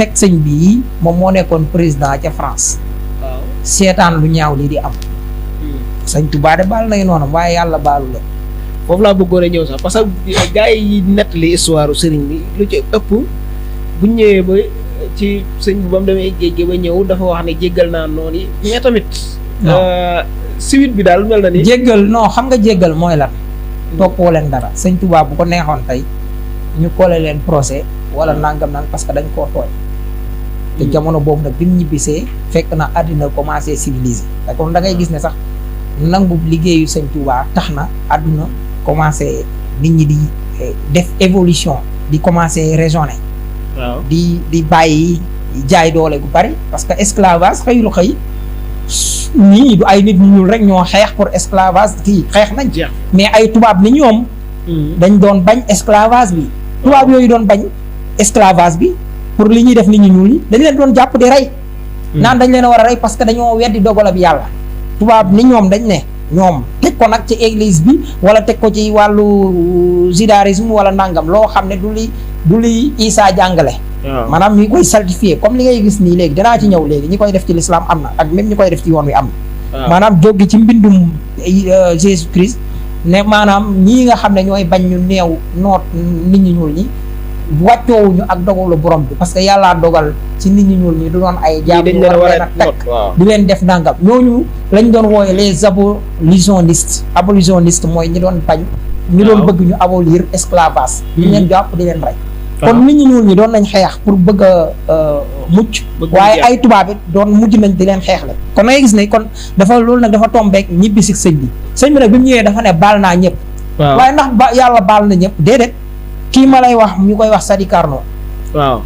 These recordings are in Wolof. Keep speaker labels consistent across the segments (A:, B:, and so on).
A: teg sëñ bii moom moo nekkoon président ca France
B: waaw.
A: seetaan lu ñaaw lii di am sëñ Tuubaa de baal nay noonu waaye yàlla baalu la
B: foofu laa bëggoon a ñëw sax parce que gars yi nettali histoire sëriñ bi lu ci ëpp bu ñëwee ba ci sëñ bi ba mu demee géej gi ba ñëw dafa wax ne jéggal naa noonu yi mais tamit. suite bi daal mel na ni.
A: jéggal non xam nga jéggal mooy lan toppoo leen dara sëñ Tuubaa bu ko neexoon tey ñu koole leen procès wala nangam naan parce que dañ koo tooñ te jamono boobu nag bi mu ñibbisee fekk na àddina commencé civilisé te kon da ngay gis ne sax nangu liggéeyu sëñ Tuubaa tax na àdduna commencé nit ñi di def évolution di commencé raisonner
B: waaw
A: di bàyyi jaay doole gu bari parce que esclavage xëyul xëy ñii du ay nit ñu ñuul rek ñoo xeex pour esclavage kii xeex nañ
B: jeex
A: mais ay tubaab ni ñoom dañ doon bañ esclavage bi tubaab yooyu doon bañ esclavage bi pour li ñuy def nit ñu ñuul yi dañ leen doon jàpp di rey naan dañ leen a war a rey parce que dañoo weddi dogalab yàlla tubaab ni ñoom dañ ne ñoom teg ko nag ci église bi wala teg ko ci wàllu judaïsme wala nangam loo xam ne du li Isaa jàngale maanaam ñi koy certifié comme li ngay gis nii léegi danaa ci ñëw léegi ñi koy def ci l'islam am na ak même ñi koy def ci yoon wi am na maanaam jóge ci mbindum Jésus Christ ne maanaam ñii nga xam ne ñooy bañ ñu neew noot nit ñi ñuul ñi wàccoowuñu ak dogalu borom bi parce que yàllaa dogal ci nit ñi ñuul ñi du doon ay jaam ñu war leen a teg di leen def nangam ñooñu lañ doon wooye les abolitionnistes mooy ñi doon bañ ñu doon bëgg ñu abolir esclavage ñu leen jàpp di leen rey kon nit ñi ñuul ñi doon nañ xeex pour bëgg a mucc waaye ay tubaab it doon mujj nañ di leen xeex la kon ngay gis ne kon dafa loolu nag dafa tombeek ñibbi si sëñ bi nag bi mu ñëwee dafa ne baal naa ñëpp waaye ndax yàlla baal na ñëpp déedéet kii ma lay wax ñu koy wax Sadi Carnot
B: waaw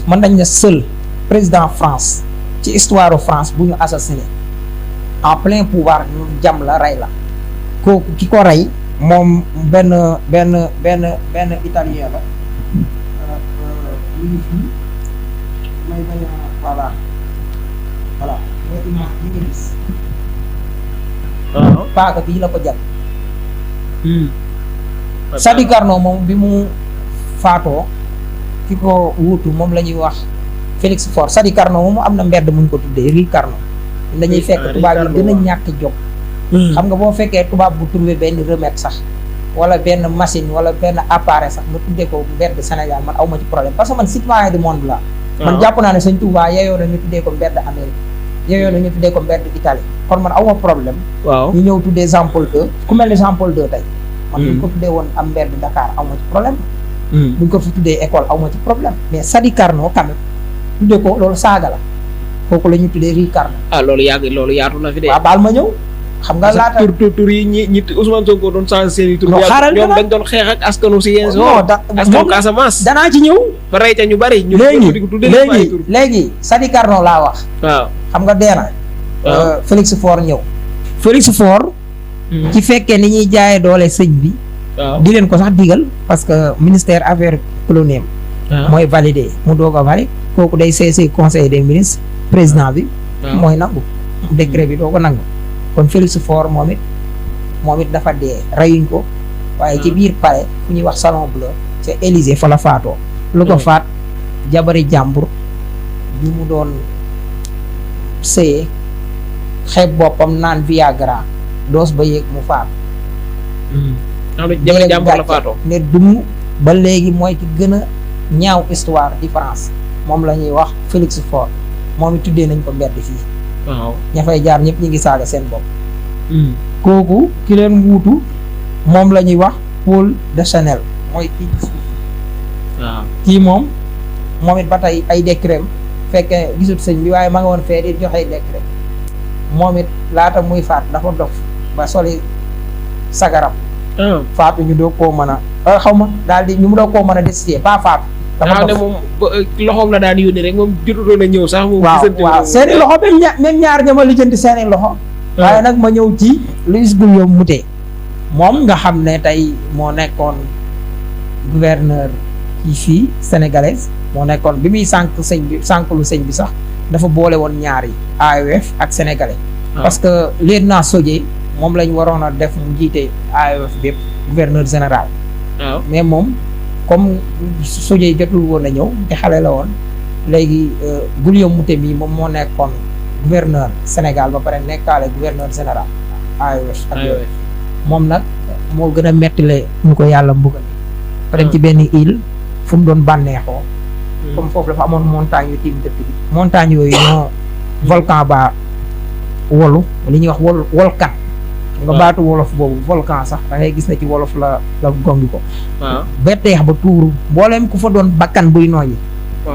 A: mën nañ ne seul président France ci histoire France bu ñu assassiné en plein pouvoir ñu jam la rey la kooku ki ko rey moom benn italien la may bañ a voilà mooy image bi nga gis paaka bii la ko jàpp Sadi Carnot moom bi mu faatoo ki ko wuutu moom la ñuy wax Félix Faure Sadi Carnot moom am na mbedd muñ ko tuddee Rue Carnot dañuy fekk tubaab yi gën a ñàkk jog xam nga boo fekkee tubaab bu trouvé benn remède sax wala benn machine wala benn appareil sax nga tuddee ko mbedd Sénégal man aw ma ci problème parce que man citoyen du monde la man jàpp naa ne sëñ Touba yeyoo na ñu tuddee ko mbedd Amérique yeyoo na ñu tuddee ko mbedd Italie kon man aw ma problème ñu ñëw tuddee Jean Paul II ku mel ni Jean Paul II tey man buñ ko tuddee woon am mbedd Dakar aw ma ci problème buñ ko fi tuddee école aw ma ci problème mais Sadi Carnot quand même tuddee ko loolu saaga la kooku la ñu tuddee Rue Carnot
B: loolu yaatu na fi de
A: waaw baal ma ñëw xam nga laata
B: tur yi ñi Ousmane Sonko doon changé seen i tur ñoom dañ doon xeex ak askanu si yéen askanu Casamance
A: danaa ci ñëw
B: ba rey ca ñu bari ñu
A: léegi Sadi Carnot laa wax
B: waaw
A: xam nga deena Félix Faure ñëw Félix Faure ci fekkee ni ñuy jaayee doole sëñ bi di leen ko sax digal parce que ministère affaires coloniales mooy validé mu doog a validé kooku day cessé conseil des ministres président bi mooy nangu décret bi doo ko nangu kon Félix Faure moom it dafa dee reyuñ ko waaye ci biir palais fu ñuy wax Salon Bleu c'est Élysée fa la faatoo lu ko faat jabari jàmbur bi mu doon sëyee xeeb boppam naan Viagra doos ba yéeg mu faatu
B: jabari jàmbur la faatoo
A: ne dumu ba léegi mooy ki gën a ñaaw histoire di France moom la ñuy wax Félix Faure moom it tuddee nañ ko mbedd fii
B: waaw
A: ña fay jaar ñëpp ñi ngi saaga seen bopp kooku ki leen wuutu moom la ñuy wax Paul Deschanel mooy kii ci suuf
B: waaw
A: kii moom it ba tey ay décret fekkee gisut sëñ bi waaye ma nga woon fee di joxe décret moom it laata muy faat dafa dof ba soli sagaram faatu ñu doog koo mën a xaw ma daal di ñu mu doog koo mën a décider pas faatu
B: dafa ne moom loxoom la daan yónni rek moom jotutoon a ñëw sax moom
A: waaw seeni loxo même ñaar ñama lijjanti seeni loxo waaye nag ma ñëw ci Louis Guillaume Moutet moom nga xam ne tey moo nekkoon gouverneur yi fii sénégalaise moo nekkoon bi muy sànq lu sëñ bi sax dafa boole woon ñaar yi AOF ak sénégalais parce que lieutenant Sodié moom lañ waroon a def mu jiite AOF bépp gouverneur général mais moom comme Sodié jotul woon a ñëw te xale la woon léegi Guillaume Moutémi moom moo nekkoon gouverneur Sénégal ba pare nekkaale gouverneur général AOF ak yooyu moom nag moo gën a mettile ñu ko yàlla mbugal fa dem ci benn île fu mu doon bànneexoo comme foofu dafa amoon montagne yu tiim dëkk bi montagne yooyu ñoo volcan ba wolu li ñuy wax volcan nga baatu wolof boobu volcan sax da ngay gis ne ci wolof la gongi ko betteex ba tuuru mbooleem ku fa doon bakkan buy nooyi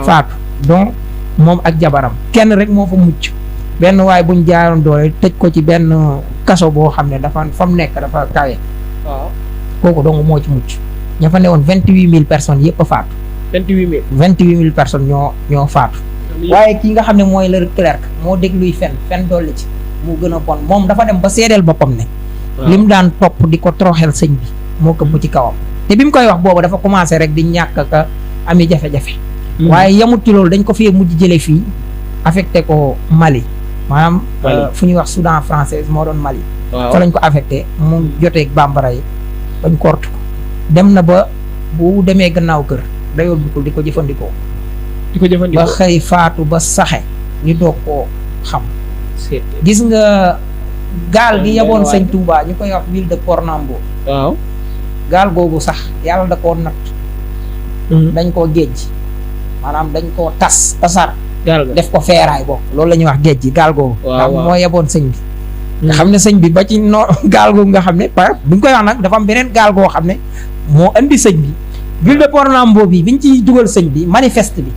A: faatu donc moom ak jabaram kenn rek moo fa mucc benn waaye buñ jaaroon doole tëj ko ci benn kaso boo xam ne dafa fa mu nekk dafa kawe kooku donc moo ci mucc ña fa newoon 28,000 personnes yëpp a faatu 28,000 personnes ñoo faatu waaye ki nga xam ne mooy Leclerc moo dégluy fen dolli ci mu gën a bon moom dafa dem ba seedeel boppam ne lim daan topp di ko troxel sëñ bi moo këpp ci kawam te bi mu koy wax boobu dafa commencé rek di ñàkk ka ami jafe-jafe waaye yamut ci loolu dañ ko fee mujj jële fii affecté ko Mali maanaam fu ñuy wax Soudan française moo doon Mali fa lañ ko affecté mu joteeg bambara yi bañ kort ko dem na ba bu demee gannaaw kër dayool bukul di ko jëfandikoo ba xëy faatu ba saxe ñu doog koo xam gis nga gaal gi yaboon sëñ Touba ñu koy wax ville de Pornambo
B: waaw
A: gaal googu sax yàlla da koo natt dañ koo géej maanaam dañ koo tasaat def ko feeraay boobu loolu la ñuy wax géej gi gaal googu ndax moo yaboon sëñ bi nga xam ne sëñ bi ba ci gaal googu nga xam ne bu ñu koy wax nag dafa am beneen gaal goo xam ne moo indi sëñ bi ville de Pornambo bi biñ ciy dugal sëñ bi manifeste bi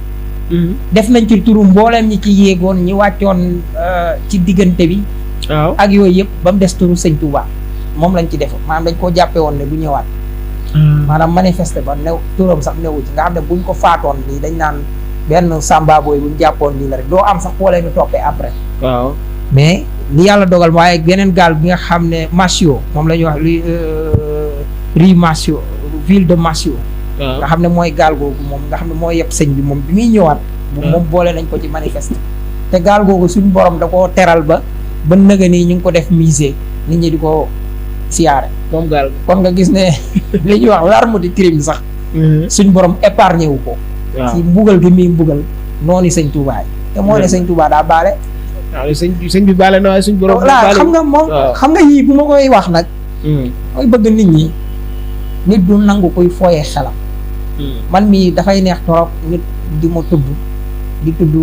A: def nañ ci turu mbooleem ñi ci yéegoon ñi wàccoon ci diggante bi ak yooyu yëpp ba mu des turu sëñ Touba moom lañ ci def maanaam dañ koo jàppe woon ne bu ñëwaat maanaam manifeste ba new turam sax newu ci nga xam ne buñ ko faatoon nii dañ naan benn samba booy buñ jàppoon nii la rek doo am sax foo leen toppee après mais li yàlla dogal waaye beneen gaal bi nga xam ne Maccio moom la ñuy wax Rio Maccio ville de Maccio nga xam ne mooy gaal googu moom nga xam ne mooy yëpp sëñ bi moom bi muy ñëwaat moom boole nañ ko ci manifeste te gaal googu suñu borom da koo teral ba nëga nii ñu ngi ko def musée nit ñi di ko siyaare
B: moom gaal
A: kon nga gis ne li ñuy wax l'arme du crime sax suñ borom épargné wu ko ci mbugal gi muy mbugal noonu sëñ Touba yi te moo ne sëñ Touba daa baale
B: waaw sëñ bi baale na waaye suñ borom
A: xam nga moom xam nga yii bu ma koy wax nag mooy bëgg nit ñi nit du nangu koy fooyee xelam man mii dafay neex torop nit di ma tudd di tudd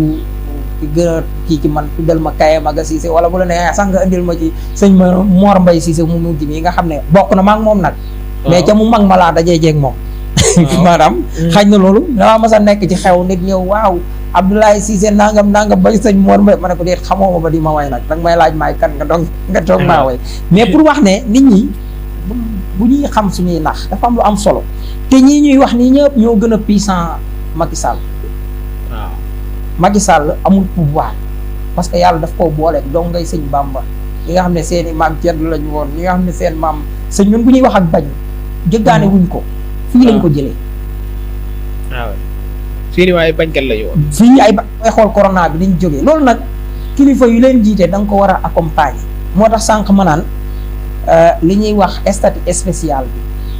A: di gën a kii ci man tuddal ma Kaye Maga Cissé wala bu la neexee sax nga indil ma ci sëñ ma Mor Mbaye Cissé mu mujj mii nga xam ne bokk na ma ak moom nag mais ca mu mag ma laa dajee jeeg moom maanaam xañ na loolu damaa mas a nekk ci xew nit ñëw waaw Abdoulaye Cissé nangam ba sëñ Mor Mbaye ma ne ko déet xamoo ma ba di ma way nag danga may laaj maay kan nga toog maa way mais pour wax ne nit ñi bu ñuy xam suñuy nax dafa am lu am solo te ñii ñuy wax nii ñëpp ñoo gën a puissant Macky Sall
B: waaw
A: Macky Sall amul pouvoir parce que yàlla daf koo booleeg donc ngay sëñ Bamba ñi nga xam ne seen i maam Thierno lañu woon ñi nga xam ne seen maam sëñ ñun bu ñuy wax ak bañ jëggaane wuñ ko fii lañ ko jëlee
B: waaw seeni waaye bañkat lañu woon
A: fii ay ay xool corona bi dañ jógee loolu nag kilifa yu leen jiite da nga ko war a accompagner moo tax sànq ma naan li ñuy wax statut spécial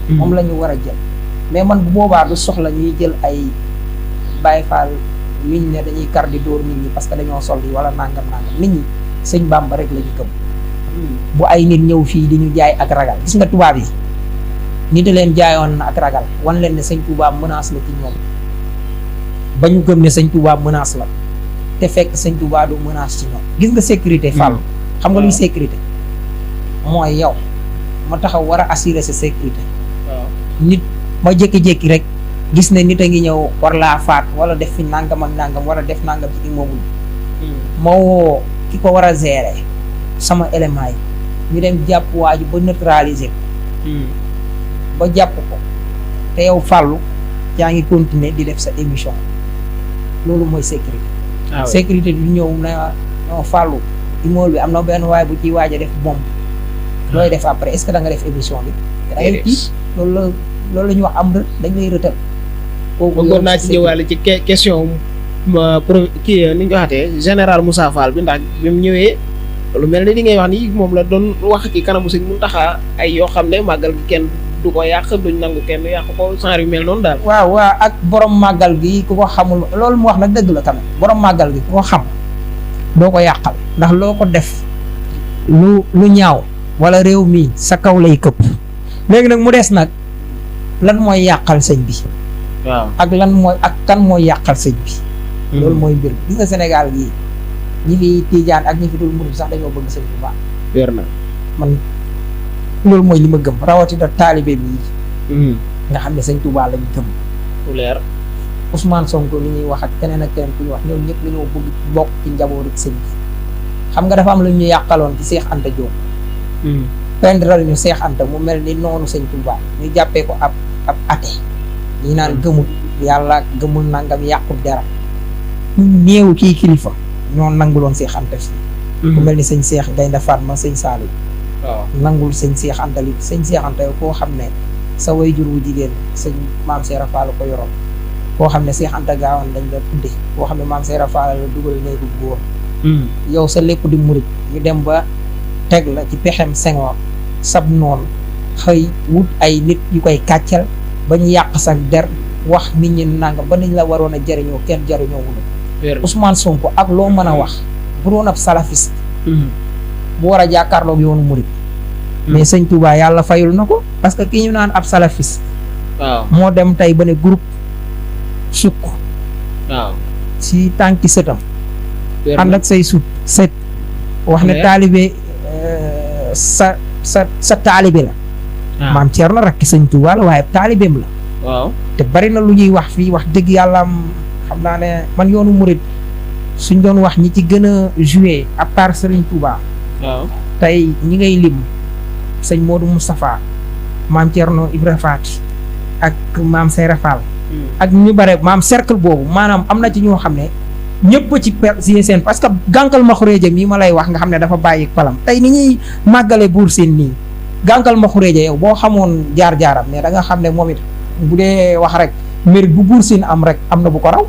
A: bi moom la ñu war a jël mais man bu boobaa du soxla ñuy jël ay Baye Fall yuñ ne dañuy kar di dóor nit ñi parce que dañoo sol yi wala nangam nit ñi sëñ Bamba rek la ñu gëm bu ay nit ñëw fii di ñu jaay ak ragal gis nga tubaab yi nit a leen jaayoon ak ragal wan leen ne sëñ Touba menace la ci ñoom ba ñu gëm ne sëñ Touba menace la te fekk sëñ Touba du menace ci ñoom gis nga sécurité Fall xam nga luy sécurité mooy yow ma taxaw war a assurer sa sécurité nit ma jékki-jékki rek gis ne nit a ngi ñëw war laa faat wala def fi nangam ak nangam wala def nangam ci immeuble ma woo ki ko war a gérer sama élément yi ñu dem jàpp waaju ba neutraliser ba jàpp ko te yow Fallou yaa ngi continuer di def sa émission loolu mooy sécurité sécurité du ñëw na non Fallou immeuble bi am na benn waay bu ciy waaj a def bombe looy def après est-ce que da nga def émission bi da ngay tiit loolu la ñuy wax am dañ lay rëtal kooku
B: bëggoon naa ci ñëwaale ci question kii ni ñu ko waxatee général Moussa Fall bi ndax bi mu ñëwee lu mel ne li ngay wax ni moom la doon wax ci kanamu sëñ Mountakha ay yoo xam ne màggal gi kenn du ko yàq duñ nangu kenn yàq ko genre yu mel noonu daal.
A: waaw ak borom màggal gi ku ko xamul loolu mu wax nag dëgg la tamit borom màggal gi ku ko xam doo ko yàqal ndax loo ko def lu ñaaw wala réew mi sa kaw lay këpp léegi nag mu des nag lan mooy yàqal sëñ bi.
B: waaw
A: ak kan mooy yàqal sëñ bi. loolu mooy mbir gis nga Sénégal gii ñi fi tiijaan ak ñi fi dul murid sax dañoo bëgg sëñ bu baax.
B: wér na
A: man loolu mooy li ma gëm rawatina taalibe bi nga xam ne sëñ Touba lañ gëm.
B: lu leer.
A: Ousmane Sonko li ñuy wax ak keneen ak keneen ku ñuy wax ñoom ñëpp dañoo bëgg bokk ci njabootu sëñ bi xam nga dafa am lu ñu yàqaloon ci Cheikh Anta Diop. pendral ñu Cheikh Anta mu mel ni noonu sëñ Touba ñu jàppee ko ab athée ñi naan gëmul yàlla gëmul nangam yàqul dara ñu néew kii kilifa ñoo nanguloon Cheikh Anta fii. ku mel ni sëñ Cheikh Gaynde Fatma sëñ Saliou.
B: waaw
A: nangul sëñ Cheikh Anta li sëñ Cheikh Anta yow koo xam ne sa wayjur wu jigéen sëñ maam Seera Fall ko yoroon koo xam ne Cheikh Anta Gaawaan dañ la tudde koo xam ne maam Seera Fall la dugal néegu góor yow sa lépp di murit ñu dem ba teg la ci pexem Senghor sab noon xëy wut ay nit yu koy kàccal ba ñu yàq sa der wax nit ñi nangam ba niñ la waroon a jëriñoo kenn jëriñoo wula Ousmane Sonko ak loo mën a wax bu doon ab salafiste bu war a jàkkaarloog yoonu murit mais sëñ Touba yàlla fayul na ko parce que ki ñu naan ab salafiste
B: waaw
A: moo dem tey ba ne groupe sukk
B: waaw
A: si tànki sëtam ànd ak say sët wax ne taalibe sa taalibe la maam Thierno rakki sëñ Touba la waaye taalibeem la
B: waaw
A: te bari na lu ñuy wax fii wax dëgg yàlla xam naa ne man yoonu murit suñ doon wax ñi ci gën a joué à part Serigne Touba
B: waaw
A: tey ñi ngay lim sëñ Modou Moustapha maam Thierno Ibra Faty ak maam Seyra Fall ak ñu bare maam cercle boobu maanaam am na ci ñoo xam ne ñëpp ci seen parce que gànkal ma xuréeja mii ma lay wax nga xam ne dafa bàyyi palam tey ni ñuy màggale buur seen nii gànkal ma xuréeja yow boo xamoon jaar-jaaram mais da nga xam ne moom it bu dee wax rek mérite bu buur siin am rek am na bu ko raw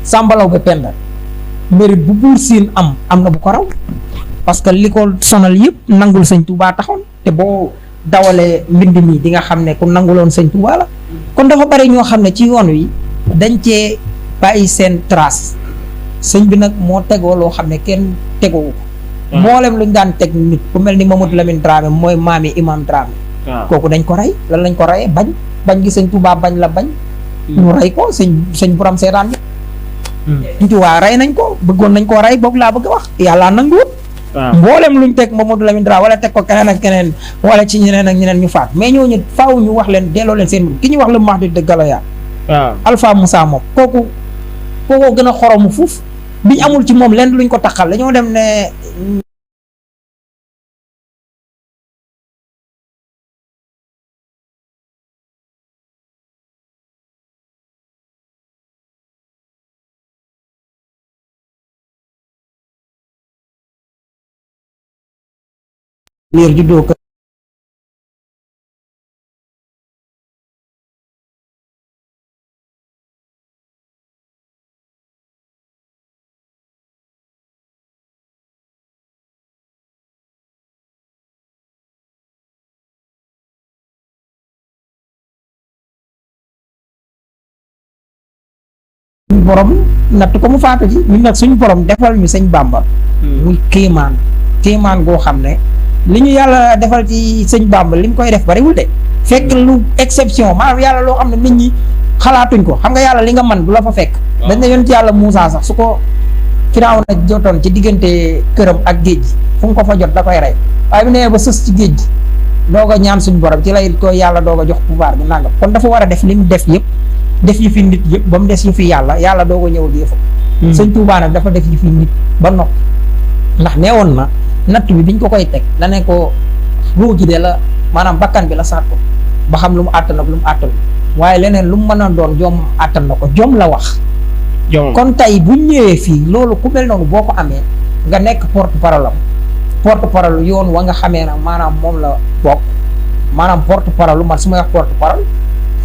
A: sàmbalaw ba penda mérite bu buur siin am na bu ko raw parce que li ko sonal yëpp nangul sëñ Touba taxoon te boo dawalee mbind mi di nga xam ne ku nanguloon sëñ Touba la kon dafa bari ñoo xam ne ci yoon wi dañ cee bàyyi seen trace sëñ bi nag moo tegoo loo xam ne kenn tegoowu ko mboolem luñ daan teg nit ku mel ni Mamadou Lamine Dramé mooy maami imam Dramé kooku dañ ko rey lan lañ ko reyee bañ gi sëñ Touba bañ la bañ ñu rey ko sëñ borom seetaan bi sëñ Touba rey nañ ko bëggoon nañ koo rey boobu laa bëgg a wax yàlla nanguwut mboolem luñ teg Mamadou Lamine Dramé wala teg ko keneen ak keneen wala ci ñeneen ak ñeneen ñu faat mais ñooñu faaw ñu wax leen delloo leen seen ki ñu wax la Mahdi de Galoya Alpha Moussa moom kooku gën a xoromu fuuf biñ amul ci moom lenn luñ ko taxal dañoo dem ne liir juddoo ko borom natt ko mu faatu ji ñun nag suñu borom defal ñu sëñ Bàmba muy kéemaan goo xam ne li ñu yàlla defal ci sëñ Bàmba li mu koy def bariwul de fekk lu exception maanaam yàlla loo xam ne nit ñi xalaatuñ ko xam nga yàlla li nga man du la fa fekk dañ ne yoon ci yàlla Moussa sax su ko Firawna jotoon ci diggante këram ak géej gi fu mu ko fa jot da koy rey waaye bu nee ba sës ci géej gi doog a ñaan suñu borom ci lay ko yàlla doog a jox pouvoir bi nangam kon dafa war a def li mu def yëpp def yi fi nit yëpp ba mu des yu fi yàlla doog a ñëw ak yëfa sëñ Touba nag dafa def yi fi nit ba nopp ndax neewoon na natt bi biñ ko koy teg da ne ko ruu gi de la maanaam bakkan bi la saat ko ba xam lu mu àttan ak lu mu àttan waaye leneen lu mu mën a doon jom àttan na ko jom la wax kon tey bu ñëwee fii loolu ku mel noonu boo ko amee nga nekk porte parole yoon wa nga xamee nag maanaam moom la bokk maanaam porte parole man su may wax porte parole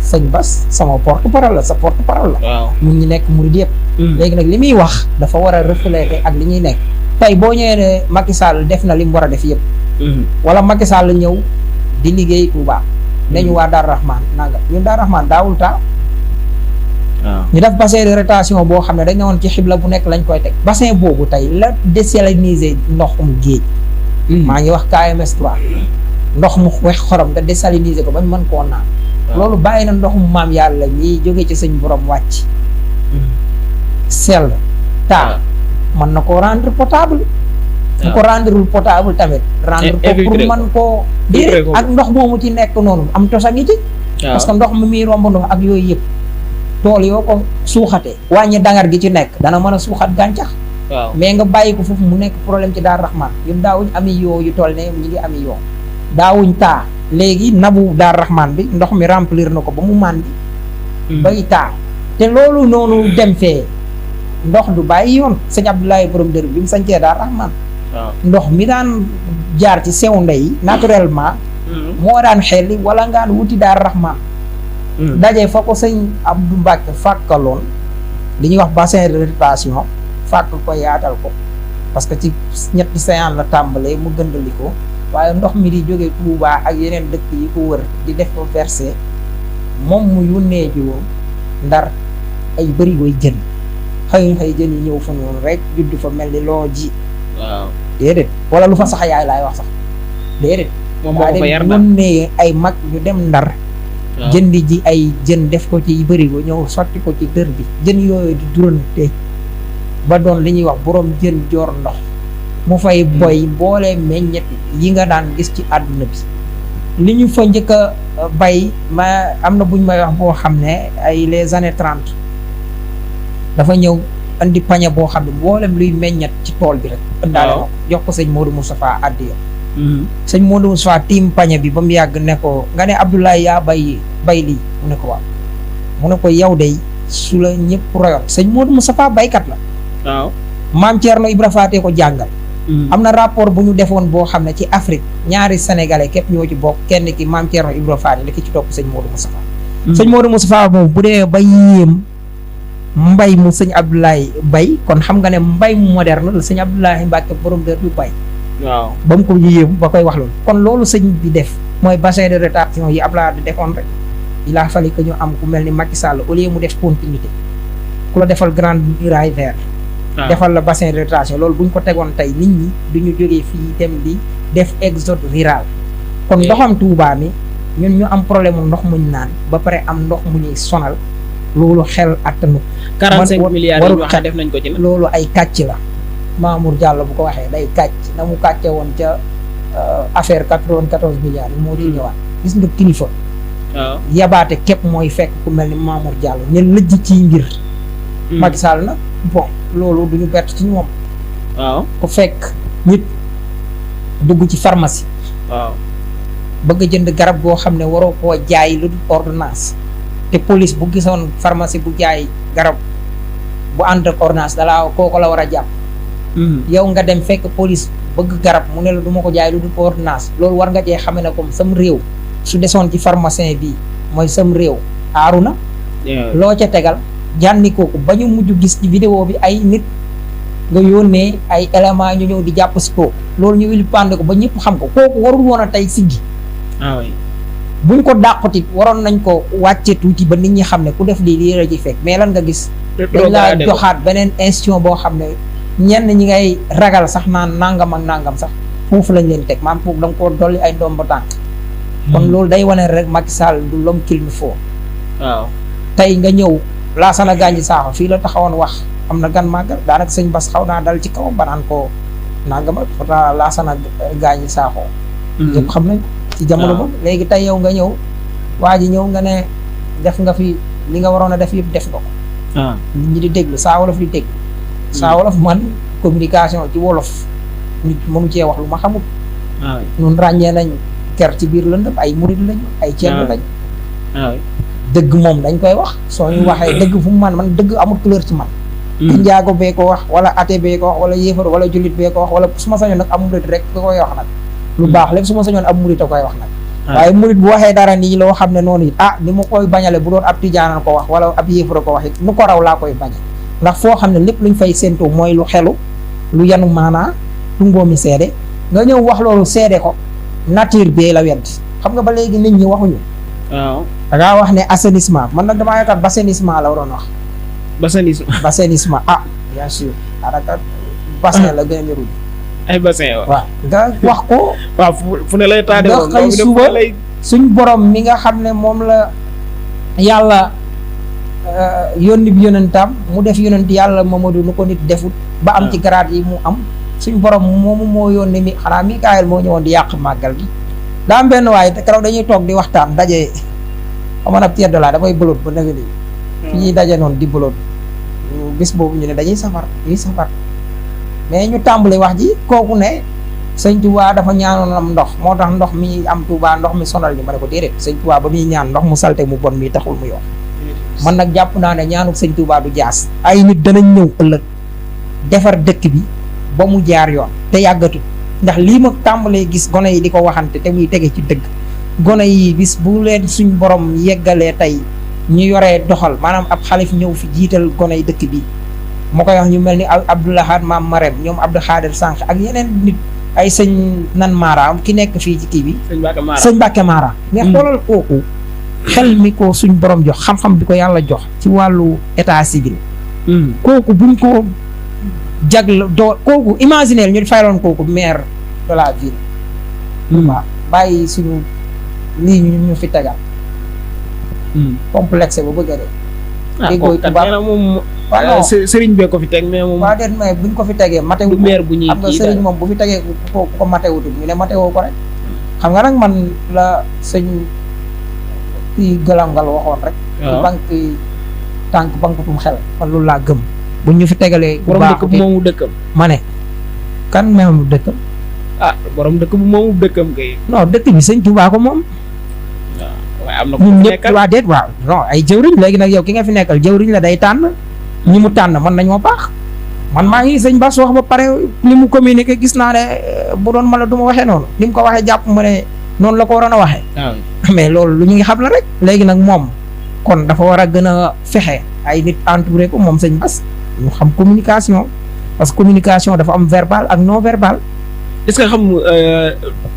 A: sëñ Bass sama porte parole la sa porte parole la ñun ñi nekk murid yëpp léegi nag li muy wax dafa war a refléter ak li ñuy nekk tey boo ñëwee ne Macky Sall def na li mu war a def yëpp wala Macky Sall ñëw di liggéey Touba dañu waa Daar Rahman nanga ñun Daar Rahman daawul taa
B: waaw
A: ñu def bassin de rétention boo xam ne dañ ne woon ci xibla bu nekk lañ koy teg bassin boobu tey la désaliniser ndoxum géej maa ngi wax KMS 3 ndox mu wex xorom nga désaliniser ko bañ mën koo naan loolu bàyyi na ndoxum maam yàlla ñi jóge ci suñ borom wàcc sell taa mën na koo rendre potable bu ko rendrewul potable tamit rendre ko pour mën koo déedéet ak ndox moomu ci nekk noonu am tos a ngi ci parce que ndox mi muy romb ndox ak yooyu yëpp tool yoo ko suuxatee wàññi dangar gi ci nekk dana mën a suuxat gàncax
B: waaw
A: mais nga bàyyi ko foofu mu nekk problème ci Daar Rahman ñun daawuñ ami yoo yu toll ne ñi ngi ami yoo daawuñ taa léegi nabu Daar Rahman bi ndox mi remplir na ko ba mu màndi bay taa te loolu noonu dem fee ndox du bàyyi yoon sëñ Abdoulaye borom dër bi mu sañcee Daar Rahman ndox mi daan jaar ci sewnde yi naturellement moo daan xelli wala ngaan wuti Daar Rahman daje fa ko sëñ Abdou Mbacke fàkkaloon li ñuy wax bassin de rétention fàkk ko yaatal ko parce que ci ñetti séance la tàmbalee mu gëndali ko waaye ndox mi di jóge Touba ak yeneen dëkk yi ko wër di def ko versé moom mu yónnee ji woon Ndar ay bërigoy jën xëy jën yi ñëw fa noonu rek judd fa mel ni loo ji
B: waaw
A: déedéet wala lu fa sax yaay laay wax sax déedéet
B: moom moo ko fa yar
A: yónnee ay mag ñu dem Ndar jëndi ji ay jën def ko ci bërigo ñëw sotti ko ci dër bi jën yooyu di durante ba doon li ñuy wax borom jën joor ndox mu fay boy boole meññet yi nga daan gis ci àdduna bi li ñu fa njëkk a bay ma am na buñ may wax boo xam ne ay les années 30 dafa ñëw andi pañe boo xam ne mboolem luy meññet ci tool bi rek ëndaale ko jox ko sëñ Modou Moustapha addiya sëñ Modou Moustapha tiim pañe bi ba mu yàgg ne ko nga ne Abdoulaye yaa bay lii mu ne ko waaw mu ne ko yow de su la ñëpp royoon sëñ Modou Moustapha baykat la
B: waaw
A: maam Thierno Ibra Faté ko jàngal am na rapport bu ñu defoon boo xam ne ci Afrique ñaari sénégalais képp ñoo ci bokk kenn ki maam Thierno Ibra Faté la ki ci topp sëñ Modou Moustapha sëñ Modou Moustapha moom bu dee ba yéem mbay mu sëñ Abdoulaye bay kon xam nga ne mbay mu moderne la sëñ Abdoulaye Mbacke borom dër bi bay
B: waaw
A: ba mu ko yéem ba koy wax loolu kon loolu sëñ bi def mooy bassin de rétention yi Abdoulaye di defoon rek il a fallu que ñu am ku mel ni Macky Sall au lieu mu def continuité ku la defal grande muraille verte defal la bassin de rétention loolu bu ñu ko tegoon tey nit ñi du ñu jógee fii dem di def exode rural kon ndoxam Touba mi ñun ñu am problème mu ndox muñ naan ba pare am ndox mu ñuy sonal loolu xel attanu
B: 45 milliards yi ñu wax def nañ ko ci
A: loolu ay kàcc la Mamour Diallo bu ko waxee day kàcc na mu kàcce woon ca affaire 94 milliards yi moo ci ñëwaat gis nga kilifa
B: waaw
A: yabaate képp mooy fekk ku mel ni Mamour Diallo ne lëjj ci mbir Macky Sall nag bon loolu duñu bett ci moom
B: waaw
A: ku fekk nit dugg ci pharmacie
B: waaw
A: bëgg a jënd garab goo xam ne waroo koo jaay lu dul ordonnance te police bu gisoon pharmacie bu jaay garab bu ànd ak ordonnance dalaa kooko la war a jàpp yow nga dem fekk police bëgg garab mu ne la du ma ko jaay lu dul ordonnance loolu war nga cee xame ne comme sam réew su desoon ci pharmacien bi mooy sam réew aaru na loo ca tegal jànni kooku ba ñu mujj gis ci vidéo bi ay nit nga yónnee ay éléments ñu ñëw di jàpp si kooku loolu ñu wil pande ko ba ñëpp xam ko kooku warul woon a tey siggi buñ ko dàqutit waroon nañ ko wàcce tuuti ba nit ñi xam ne ku def lii la ci fekk mais lan nga gis dañ laa joxaat beneen institution boo xam ne ñenn ñi ngay ragal sax naan nangam ak nangam sax foofu lañ leen teg maam foofu da nga koo dolli ay ndomba tànk kon loolu day wane rek Macky Sall du l'homme qu'il nous faut
B: waaw
A: tey nga ñëw Laasana Gaañi Saaxo fii la taxawoon wax am na gan màggal daanaka sëñ Bass xaw naa dal ci kaw banaan ko nangama pourtant Laasana Gaañi Saaxo yëpp xam nañ ko ci jamono boobu léegi tey yow nga ñëw waa ji ñëw nga ne def nga fi li nga waroon a def yëpp def nga ko nit ñi di déglu Saa Wolof di déglu Saa Wolof man communication ci wolof nit mënu cee wax lu ma xamul ñun ràññee nañ ker ci biir lëndëm ay murid lañ ay cell lañ dëgg moom dañ koy wax soo ñu waxee dëgg fu mu man dëgg amul couleur ci man ki njaago bee ko wax wala athée bee ko wax wala yéefar wala jullit bee ko wax wala su ma sañoon nag am murid rek ko koy wax nag lu baax lépp su ma sañoon ab murid a koy wax nag waaye murid bu waxee dara nii loo xam ne noonu it ni ma koy bañale bu doon ab tijaanan ko wax wala ab yéefar ko wax it nu ko raw laa koy bañe ndax foo xam ne lépp luñ fay séentu mooy lu xelu lu yanu maanaa lu ngoomi seede nga ñëw wax loolu seede ko nature bi la weddi xam nga ba léegi nit ñi waxuñu
B: waaw
A: da ngaa wax ne assainissement man nag damaa yaakaar assainissement la waroon wax.
B: bassanisme.
A: ah bien sûr. daanaka bassin la gën a niru.
B: ay bassin
A: waaw nga wax ko.
B: waaw fu ne lay taade
A: nga xëy suba suñ borom mi nga xam ne moom la yàlla yónni bi yonentam mu def yonent yàlla Mamadu nu ko nit defut ba am ci garaat yi mu am suñ borom moomu moo yónni mi xanaa Mikaayil moo ñëwoon di yàq màggal gi daa am benn waaye te keroog dañuy toog di waxtaan daje amoon ab tiers de la damay bëloot ba nag nii fi ñuy daje noonu di bëloot bis boobu ñu ne dañuy safar mais ñu tàmbali wax ji kooku ne sëñ Touba dafa ñaanoon am ndox moo tax ndox mi am Touba ndox mi sonal ñu ma ne ko déedéet sëñ Touba ba muy ñaan ndox mu salte mu bon mi taxul mu yokk man nag jàpp naa ne ñaanuk sëñ Touba du jaas ay nit danañ ñëw ëllëg defar dëkk bi ba mu jaar yoon te yàggatul ndax lii ma tàmbalee gis gone yi di ko waxante te muy tege ci dëgg gone yi bis bu leen suñ borom yeggalee tey ñu yoree doxal maanaam ab xalif ñëw fi jiital gone yi dëkk bi moo koy wax ñu mel ni Abdoulahad Maam Marème ñoom Abdou Khader Sànq ak yeneen nit ay sëñ nan Mara ki nekk fii ci kii bi sëñ Mbàkke Mara mais xoolal kooku xel mi ko suñ borom jox xam-xam bi ko yàlla jox ci wàllu état civil kooku buñ ko jagl doo kooku imaginer ñu fayloon kooku maire de la ville waaw bàyyi suñu lii ñu fi tegal complexe ba bëgg a dee déggooy tubaab
B: moom
A: waaw
B: sëriñ bee ko fi teg mais moom
A: waaw déet mais buñ ko fi tegee matewut
B: du maire bu ñuy
A: xam nga sëriñ moom bu fi tegee ku ko matewutul ñu ne matewoo ko rek xam nga nag man la sëñ kii galangal waxoon rek ci banque tànk bankutum xel man loolu laa gëm buñ ñu fi tegalee
B: borom dëkk bu moomu dëkkam
A: ma ne kan moomu dëkkam
B: borom dëkk bu moomu dëkkam kay
A: non dëkk bi sëñ Touba ko moom
B: waaye am na
A: ñun ñëpp waa déet waaw non ay jëwriñ léegi nag yow ki nga fi nekkal jëwriñ la day tànn ñi mu tànn mën nañoo baax man maa ngi sëñ Bass wax ba pare li mu communiqué gis naa ne bu doon ma la du ma waxee noonu li mu ko waxee jàpp ma ne noonu la ko waroon a waxee mais loolu lu ñu ngi xam la rek léegi nag moom kon dafa war a gën a fexe ay nit entouré ko moom sëñ Bass ñu xam communication parce que communication dafa am verbal ak non verbal.
B: est-ce que xam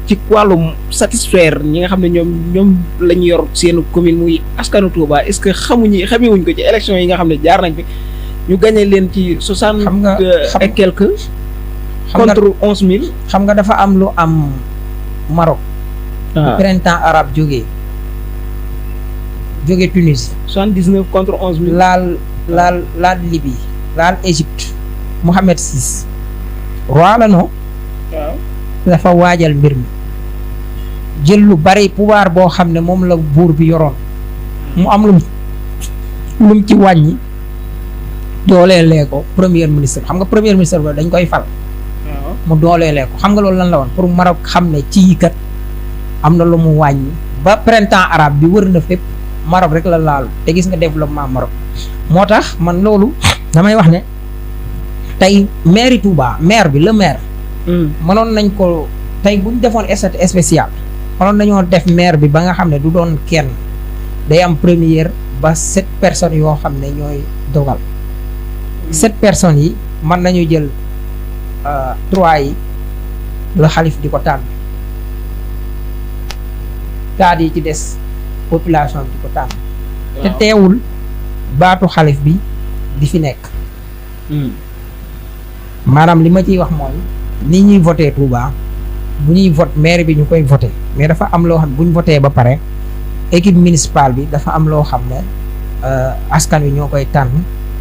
B: ci wàllum satisfaire ñi nga xam ne ñoom la ñu yor seen commune muy askanu Touba est-ce que xamewuñ ko ci élection yi nga xam ne jaar nañ fi ñu gagné leen ci 60 et quelques contre 11 000.
A: xam nga dafa am lu am Maroc. printemps arabe jógee Tunisie.
B: 79 contre 11 000.
A: laal Libye laal Égypte Mohamed VI roi la non.
B: waaw
A: dafa waajal mbir mi jël lu bari pouvoir boo xam ne moom la buur bi yoroon mu am lum ci wàññi dooleelee ko premier ministre xam nga premier ministre ba dañ koy fal mu dooleelee ko xam nga loolu lan la woon pour Maroc xam ne ci kat am na lu mu wàññi ba printemps arabe bi wër na fépp Maroc rek la laalu te gis nga développement Maroc moo tax man loolu damay wax ne tey maire Touba maire bi le maire mënoon nañ ko tey bu ñu defoon statut spécial mënoon nañoo def maire bi ba nga xam ne du doon kenn day am première ba 7 personnes yoo xam ne ñooy dogal 7 personnes yi mën nañu jël 3 yi la xalif di ko tànn 4 yi ci des population bi di ko tànn te teewul baatu xalif bi di fi nekk maanaam li ma ciy wax mooy ni ñuy voté Touba bu ñuy vote maire bi ñu koy voté mais dafa am loo xam ne bu ñu voté ba pare équipe municipale bi dafa am loo xam ne askan wi ñoo koy tànn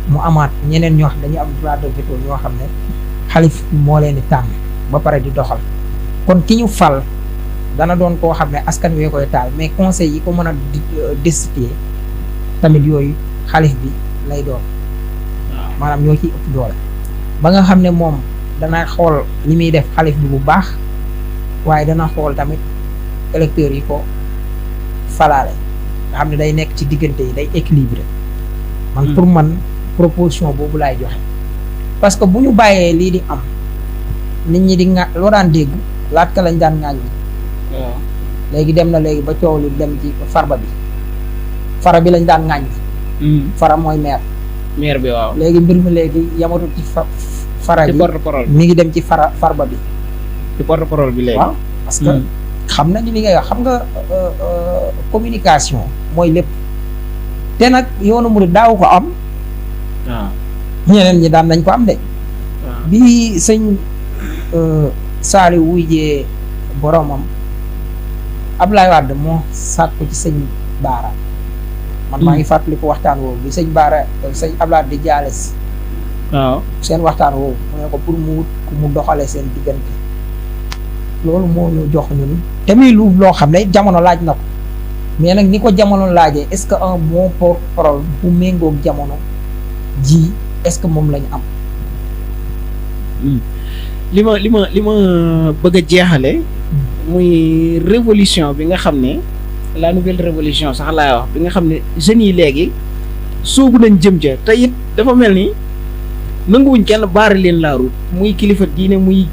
A: mu amaat ñeneen ñoo xam dañuy am droit de veto ñoo xam ne xalif moo leen di tànn ba pare di doxal kon ki ñu fal dana doon koo xam ne askan wi koy taal mais conseil yi ko mën a destituer tamit yooyu xalif bi lay doon maanaam ñoo ciy ëpp doole ba nga xam ne moom dana xool li muy def xalif bi bu baax waaye dana xool tamit électeurs yi ko falaale nga xam ne day nekk ci diggante yi day équilibré man pour man proposition boobu laay joxe parce que bu ñu bàyyee lii di am nit ñi di loo daan dégg laat ka lañ daan ŋaañ
B: waaw
A: léegi dem na léegi ba coow li dem ci fara bi lañ daan ŋaañ fara mooy maire
B: bi waaw
A: léegi mbir mi léegi yamatul ci fara bi mi ngi dem ci farba bi
B: ci porte-parole bi léegi
A: waaw parce que xam nañu li ngay wax xam nga communication mooy lépp te nag yoonu murid daaw ko am
B: waaw
A: ñeneen ñi daan nañ ko am de
B: waaw
A: bi sëñ Saaliw wuyjee boromam Ablaye Wade moo sàkku ci sëñ Baara man maa ngi fàttali ko waxtaan woowu bi sëñ Baara sëñ Ablaye di jaale si
B: waaw
A: seen waxtaan woowu mu ne ko pour mu wut ku mu doxale seen diggante loolu moo ñu jox ñun te muy lu loo xam ne jamono laaj na ko mais nag ni ko jamono laajee est-ce que un bon porte-parole bu méngoog jamono ji est-ce que moom lañu am
B: li ma bëgg a jeexale muy révolution bi nga xam ne la nouvelle révolution sax laay wax bi nga xam ne jeunes yi léegi soobu nañ jëm ja te it dafa mel ni nanguwuñ kenn baare leen la route muy kilifa diine muy